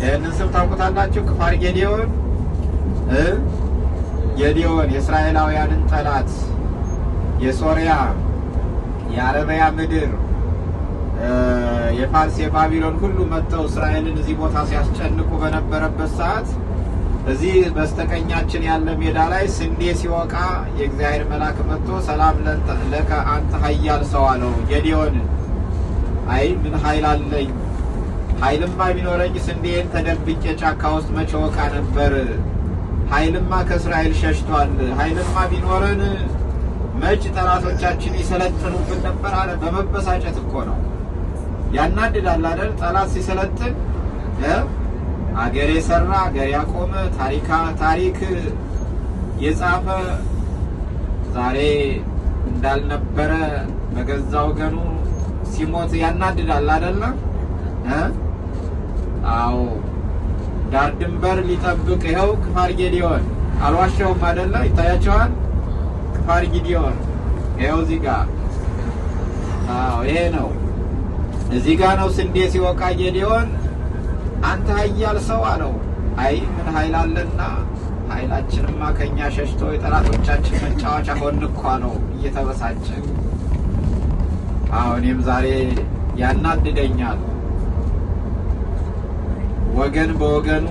ይህንን ስም ታውቁታላችሁ? ክፋር ጌዲዮን ጌዲዮን የእስራኤላውያንን ጠላት የሶሪያ የአረቢያ ምድር የፋርስ የባቢሎን ሁሉ መጥተው እስራኤልን እዚህ ቦታ ሲያስጨንቁ በነበረበት ሰዓት እዚህ በስተቀኛችን ያለ ሜዳ ላይ ስንዴ ሲወቃ የእግዚአብሔር መልአክ መጥቶ ሰላም ለከ አንተ ኃያል ሰው አለው ጌዲዮንን። አይ ምን ኃይል አለኝ? ኃይልማ ቢኖረኝ ስንዴን ተደብቄ ጫካ ውስጥ መቼ ወቃ ነበር? ኃይልማ ከእስራኤል ሸሽቷል። ኃይልማ ቢኖረን መች ጠላቶቻችን ይሰለጥኑብን ነበር አለ። በመበሳጨት እኮ ነው። ያናድዳል አይደል? ጠላት ሲሰለጥን አገር የሰራ አገር ያቆመ ታሪክ የጻፈ ዛሬ እንዳልነበረ በገዛ ወገኑ ሲሞት ያናድዳል አይደለ? አዎ፣ ዳር ድንበር ሊጠብቅ ይኸው ክፋር ጌዲዮን አልዋሸውም አይደለ? ይታያቸዋል። ክፋር ጊዲዮን ይኸው እዚህ ጋር። አዎ፣ ይሄ ነው። እዚህ ጋር ነው ስንዴ ሲወቃ ጌዲዮን አንተ ኃያል ሰው አለው። አይ ምን ኃይል አለና ኃይላችንማ ከኛ ሸሽቶ የጠላቶቻችን መጫወቻ ሆን እኮ ነው እየተበሳጨ። አዎ፣ እኔም ዛሬ ያናድደኛል። ወገን በወገኑ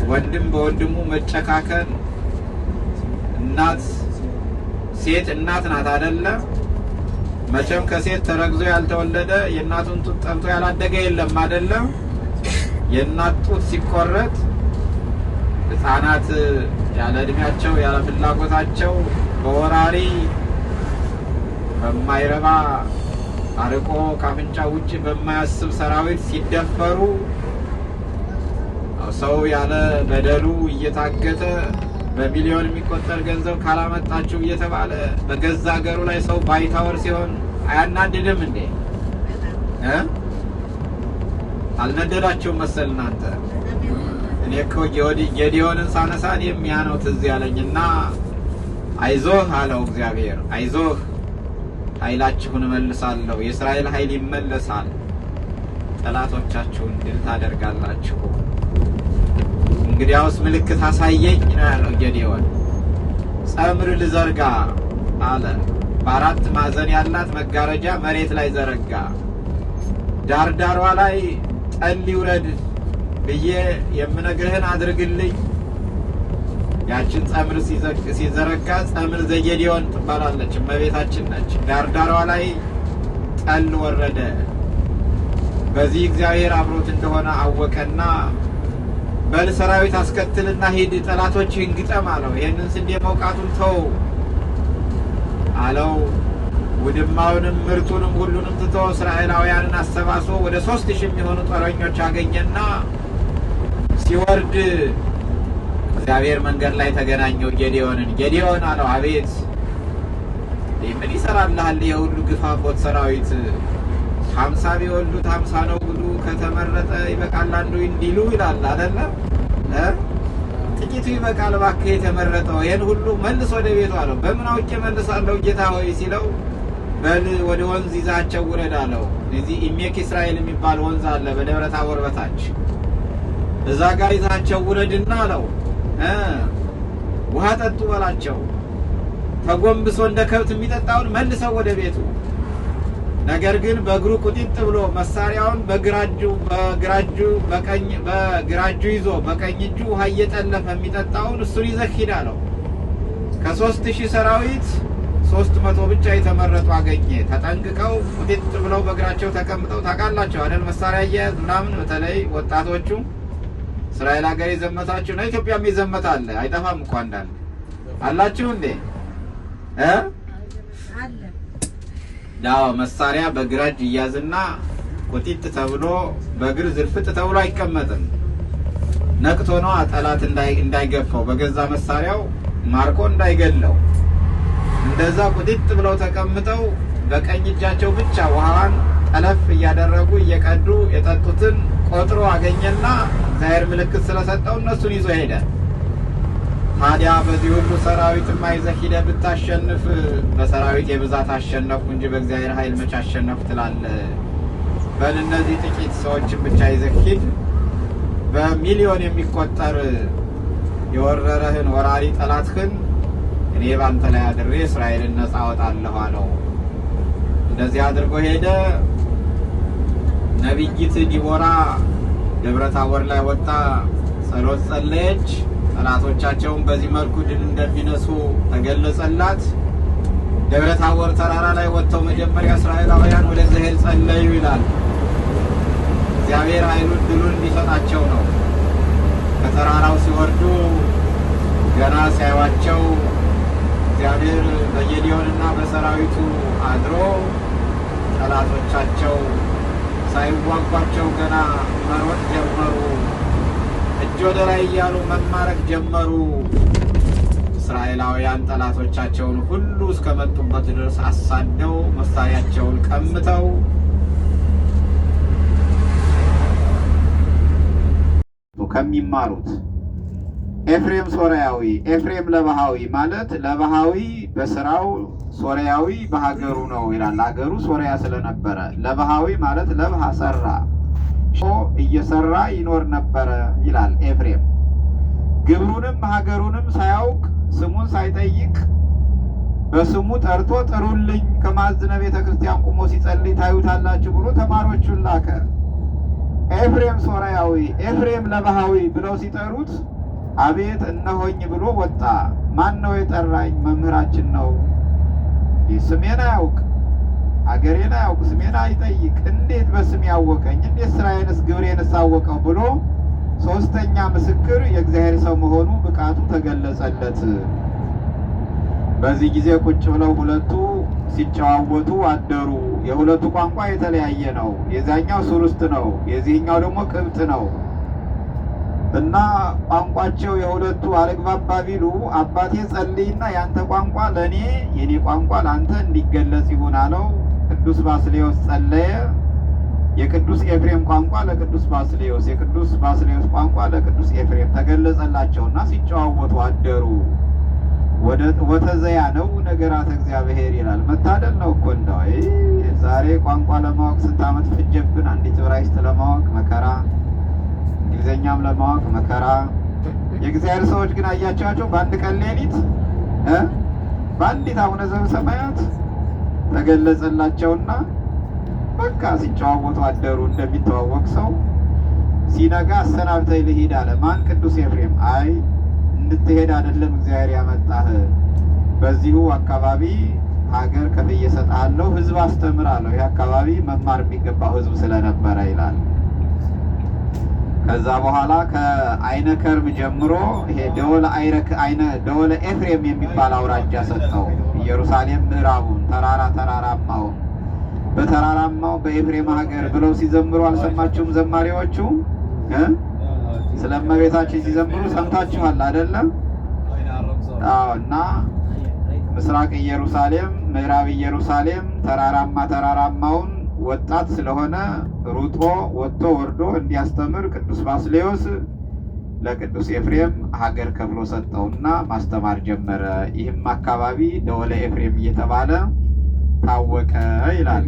ወንድም በወንድሙ መጨካከን። እናት ሴት እናት ናት አይደለ? መቼም ከሴት ተረግዞ ያልተወለደ የእናቱን ጡት ጠብቶ ያላደገ የለም አይደለ? የእናት ጡት ሲቆረጥ ሕፃናት ያለ እድሜያቸው ያለ ፍላጎታቸው በወራሪ በማይረባ አርቆ ካፍንጫ ውጭ በማያስብ ሰራዊት ሲደፈሩ፣ ሰው ያለ በደሉ እየታገተ በሚሊዮን የሚቆጠር ገንዘብ ካላመጣችሁ እየተባለ በገዛ ሀገሩ ላይ ሰው ባይታወር ሲሆን አያናድድም እንዴ? አልነደዳችሁም መሰል እናንተ። እኔ እኮ ጌዲዮንን ሳነሳ እኔም ያ ነው ትዝ ያለኝ እና አይዞህ አለው እግዚአብሔር። አይዞህ ኃይላችሁን እመልሳለሁ፣ የእስራኤል ኃይል ይመለሳል፣ ጠላቶቻችሁን ድል ታደርጋላችሁ። እንግዲያውስ ምልክት አሳየኝ ነው ያለው ጌዲዮን። ጸምር ልዘርጋ አለ። በአራት ማዕዘን ያላት መጋረጃ መሬት ላይ ዘረጋ። ዳርዳሯ ላይ ጠል ይውረድ ብዬ የምነግርህን አድርግልኝ። ያችን ጸምር ሲዘረጋ ጸምር ዘጌዲዮን ትባላለች፣ እመቤታችን ነች። ዳርዳሯ ላይ ጠል ወረደ። በዚህ እግዚአብሔር አብሮት እንደሆነ አወቀና በል ሰራዊት አስከትልና ሂድ፣ ጠላቶችህን ግጠም አለው። ይህንን ስንዴ መውቃቱን ተው አለው። ውድማውንም ምርቱንም ሁሉንም ትቶ እስራኤላውያንን አሰባስቦ ወደ 3000 የሚሆኑ ጦረኞች አገኘና ሲወርድ እግዚአብሔር መንገድ ላይ ተገናኘው ጌዲዮንን። ጌዲዮን አለው፣ አቤት። ምን ይሰራልሃል ይሄ ሁሉ ግፋፎት ሰራዊት? 50 ቢወልዱት 50 ነው ጉዱ፣ ከተመረጠ ይበቃል አንዱ እንዲሉ ይላል አይደለ? ጥቂቱ ይበቃል እባክህ የተመረጠው፣ ይህን ሁሉ መልስ ወደ ቤቱ አለው። በምን አውቄ መልሳለሁ ጌታ ሆይ ሲለው፣ በል ወደ ወንዝ ይዛቸው ውረድ አለው። እዚህ ኢሜክ እስራኤል የሚባል ወንዝ አለ በደብረ ታቦር በታች፣ እዛ ጋር ይዛቸው ውረድና አለው ውሃ ጠጡ በላቸው። ተጎንብሶ እንደ ከብት የሚጠጣውን መልሰው ወደ ቤቱ። ነገር ግን በእግሩ ቁጢጥ ብሎ መሳሪያውን በግራ እጁ በቀኝ በግራ እጁ ይዞ በቀኝ እጁ ውሃ እየጠለፈ የሚጠጣውን እሱን ይዘህ ሂድ አለው። ከ3000 ሰራዊት 300 ብቻ የተመረጡ አገኘ። ተጠንቅቀው ቁጢጥ ብለው በእግራቸው ተቀምጠው ታውቃላቸው አይደል? መሳሪያ አያያዝ ምናምን፣ በተለይ ወጣቶቹ እስራኤል ሀገር የዘመታችሁ ነው። ኢትዮጵያም የዘመተ አለ አይጠፋም እኮ አንዳንድ አላችሁ እንዴ? ዳው መሳሪያ በግራ እጅ ይያዝና ቁጢጥ ተብሎ በእግር ዝርፍጥ ተብሎ አይቀመጥም። ነቅቶ ነው ጠላት እንዳይገፋው በገዛ መሳሪያው ማርኮ እንዳይገለው። እንደዛ ቁጢጥ ብለው ተቀምጠው በቀኝ እጃቸው ብቻ ውሃዋን ጠለፍ እያደረጉ እየቀዱ የጠጡትን ቆጥሮ አገኘና እግዚአብሔር ምልክት ስለሰጠው እነሱን ይዞ ሄደ። ታዲያ በዚህ ሁሉ ሰራዊትማ ይዘህ ሂደህ ብታሸንፍ በሰራዊት የብዛት አሸነፍኩ እንጂ በእግዚአብሔር ኃይል መች አሸነፍኩ ትላለህ? በል እነዚህ ጥቂት ሰዎችን ብቻ ይዘህ ሂድ፣ በሚሊዮን የሚቆጠር የወረረህን ወራሪ ጠላትህን እኔ ባንተ ላይ አድሬ እስራኤልን ነፃ አወጣለሁ አለው። እንደዚህ አድርጎ ሄደ። ነቢይት ዲቦራ ደብረ ታቦር ላይ ወጣ፣ ጸሎት ጸለየች። ጠላቶቻቸውን በዚህ መልኩ ድል እንደሚነሱ ተገለጸላት። ደብረ ታቦር ተራራ ላይ ወጥተው መጀመሪያ እስራኤላውያን ወደ እግዚአብሔር ጸለዩ ይላል። እግዚአብሔር ኃይሉን ድሉን እንዲሰጣቸው ነው። ከተራራው ሲወርዱ ገና ሲያዩአቸው እግዚአብሔር በጌዲዮንና በሰራዊቱ አድሮ ጠላቶቻቸው ሳይዋጓቸው ገና መሮጥ ጀመሩ። እጅ ወደ ላይ እያሉ መማረክ ጀመሩ። እስራኤላውያን ጠላቶቻቸውን ሁሉ እስከመጡበት ድረስ አሳደው መሳሪያቸውን ቀምተው ከሚማሩት ኤፍሬም ሶርያዊ፣ ኤፍሬም ለባሃዊ ማለት ለባሃዊ በስራው ሶርያዊ በሀገሩ ነው ይላል። ሀገሩ ሶርያ ስለነበረ ለባሃዊ ማለት ለብሃ ሰራ እየሰራ ይኖር ነበረ ይላል ኤፍሬም። ግብሩንም ሀገሩንም ሳያውቅ ስሙን ሳይጠይቅ በስሙ ጠርቶ ጥሩልኝ ከማዕዝነ ቤተ ክርስቲያን ቁሞ ሲጸልይ ታዩታላችሁ ብሎ ተማሪዎቹን ላከ። ኤፍሬም ሶርያዊ፣ ኤፍሬም ለባሃዊ ብለው ሲጠሩት አቤት እነሆኝ ብሎ ወጣ። ማን ነው የጠራኝ? መምህራችን ነው። ስሜን አያውቅ፣ አገሬን አያውቅ፣ ስሜን አይጠይቅ፣ እንዴት በስም ያወቀኝ? እንዴት ስራዬንስ ግብሬንስ አወቀው ብሎ ሶስተኛ ምስክር የእግዚአብሔር ሰው መሆኑ ብቃቱ ተገለጸለት። በዚህ ጊዜ ቁጭ ብለው ሁለቱ ሲጨዋወቱ አደሩ። የሁለቱ ቋንቋ የተለያየ ነው። የዛኛው ሱርስት ነው፣ የዚህኛው ደግሞ ቅብጥ ነው። እና ቋንቋቸው የሁለቱ አልግባባ ቢሉ አባቴ ጸልይና ያንተ ቋንቋ ለእኔ የኔ ቋንቋ ለአንተ እንዲገለጽ ይሁን አለው። ቅዱስ ባስልዮስ ጸለየ። የቅዱስ ኤፍሬም ቋንቋ ለቅዱስ ባስልዮስ፣ የቅዱስ ባስልዮስ ቋንቋ ለቅዱስ ኤፍሬም ተገለጸላቸውና ሲጨዋወቱ አደሩ። ወተዘያ ነው ነገራት እግዚአብሔር ይላል። መታደል ነው እኮ እንደው ዛሬ ቋንቋ ለማወቅ ስንት ዓመት ፈጀብን። አንዲት ዕብራይስጥ ለማወቅ መከራ፣ እንግሊዝኛም ለማወቅ መከራ። የእግዚአብሔር ሰዎች ግን አያቸዋቸው በአንድ ቀን ሌሊት በአንዲት አቡነ ዘበሰማያት ተገለጸላቸውና በቃ ሲጨዋወቱ አደሩ። እንደሚተዋወቅ ሰው ሲነጋ አሰናብተኝ ልሂድ አለ። ማን? ቅዱስ ኤፍሬም። አይ እንድትሄድ አይደለም እግዚአብሔር ያመጣህ፣ በዚሁ አካባቢ ሀገር ከፍዬ እሰጥሃለሁ፣ ሕዝብ አስተምር አለው። ይህ አካባቢ መማር የሚገባው ሕዝብ ስለነበረ ይላል። ከዛ በኋላ ከአይነ ከርም ጀምሮ ይሄ ደወለ ኤፍሬም የሚባል አውራጃ ሰጠው። ኢየሩሳሌም ምዕራቡን ተራራማውን በተራራማው በኤፍሬም ሀገር ብለው ሲዘምሩ አልሰማችሁም? ዘማሪዎቹ ስለ እመቤታችን ሲዘምሩ ሰምታችኋል አይደለም? አዎ። እና ምስራቅ ኢየሩሳሌም፣ ምዕራብ ኢየሩሳሌም ተራራማውን ወጣት ስለሆነ ሩጦ ወጥቶ ወርዶ እንዲያስተምር ቅዱስ ባስልዮስ ለቅዱስ ኤፍሬም ሀገር ከፍሎ ሰጠውና ማስተማር ጀመረ። ይህም አካባቢ ደወለ ኤፍሬም እየተባለ ታወቀ ይላል።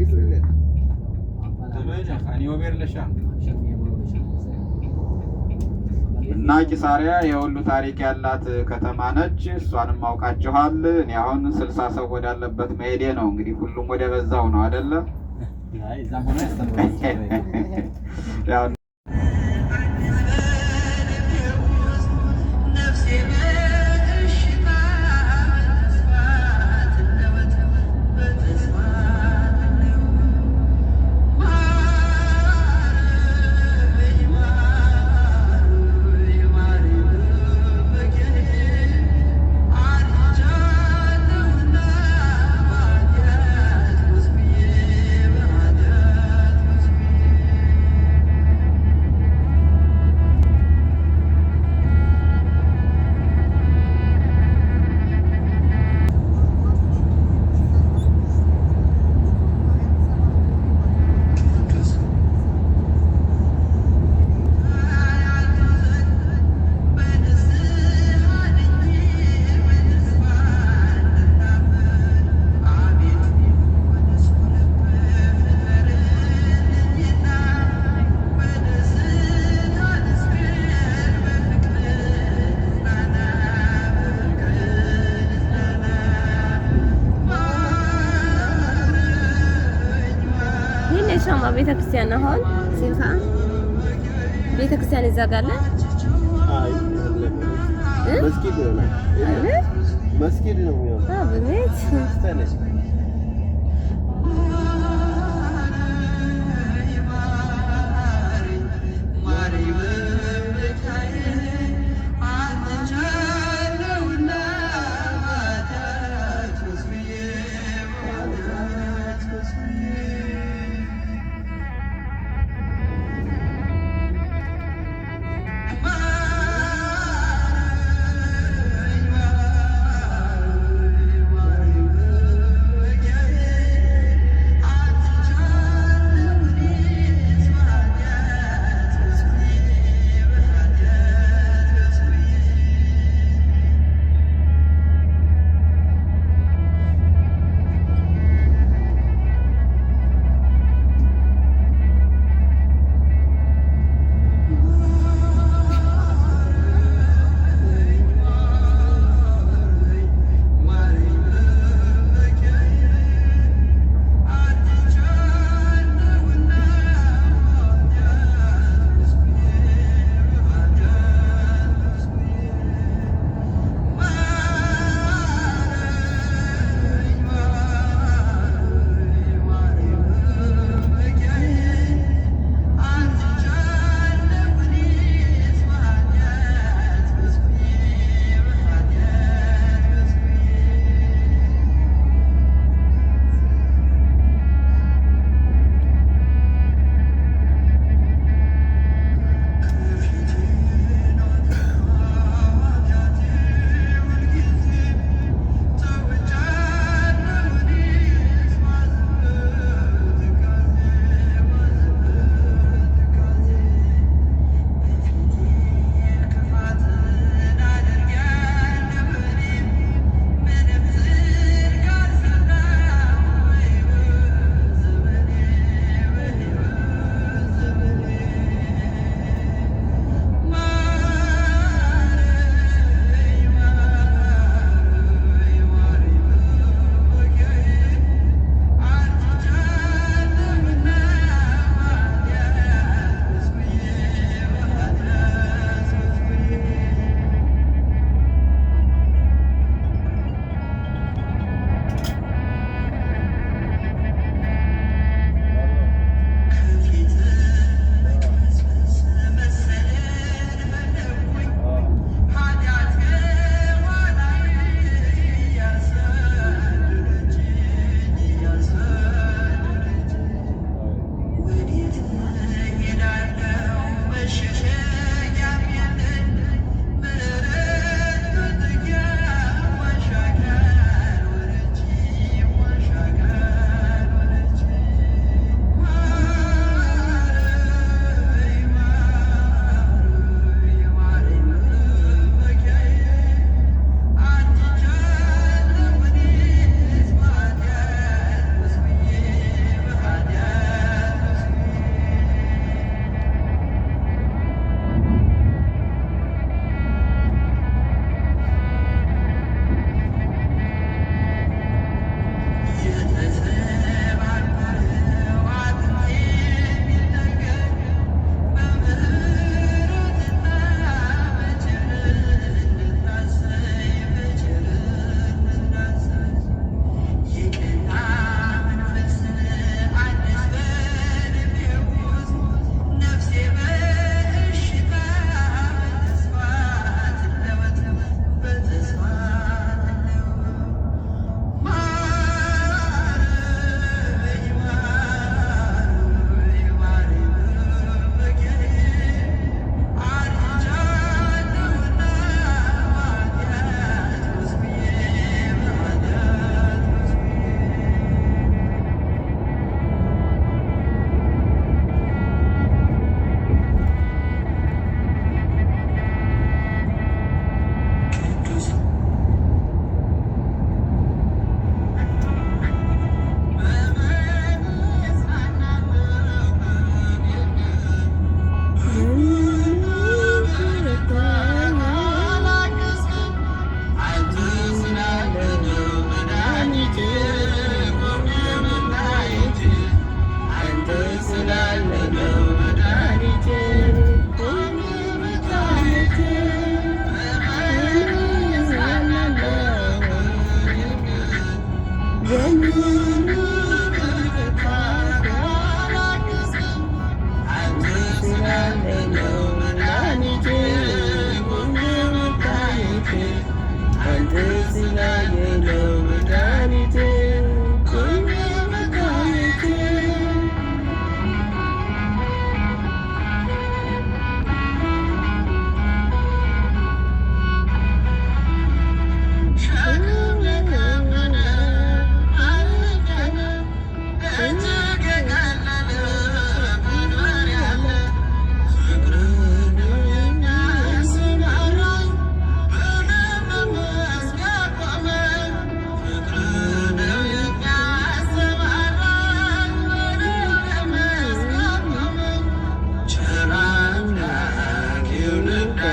እና ቂሳሪያ የሁሉ ታሪክ ያላት ከተማ ነች። እሷንም አውቃችኋል። እኔ አሁን 60 ሰው ወዳለበት መሄዴ ነው። እንግዲህ ሁሉም ወደ በዛው ነው አይደለ? ያው ቤተክርስቲያን ነው። አሁን ሲል ከዓ ቤተክርስቲያን እዛ ጋር አለ። አይ መስጊድ ይሆናል። መስጊድ ነው የሚሆነው። አቤት። ክርስቲያን ነች።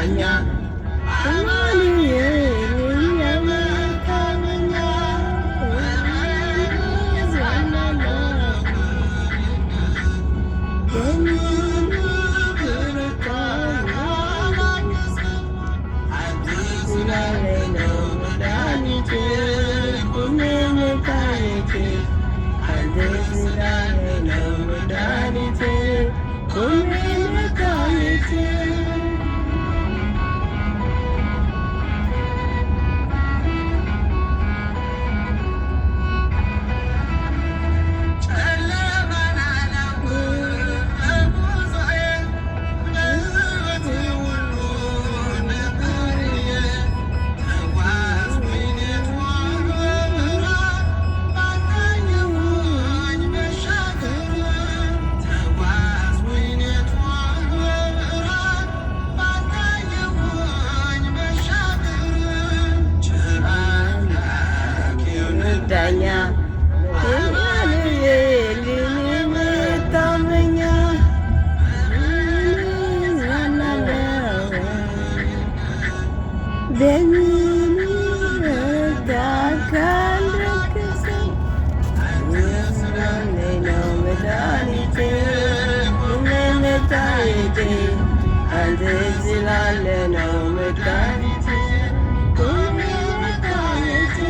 ዳኛ አማኑኤል የኛ መታመኛ ዳኛ አማኑኤል መታመኛ አንተ ስላለ ነው መድኃኒቴ መድኃኒቴ።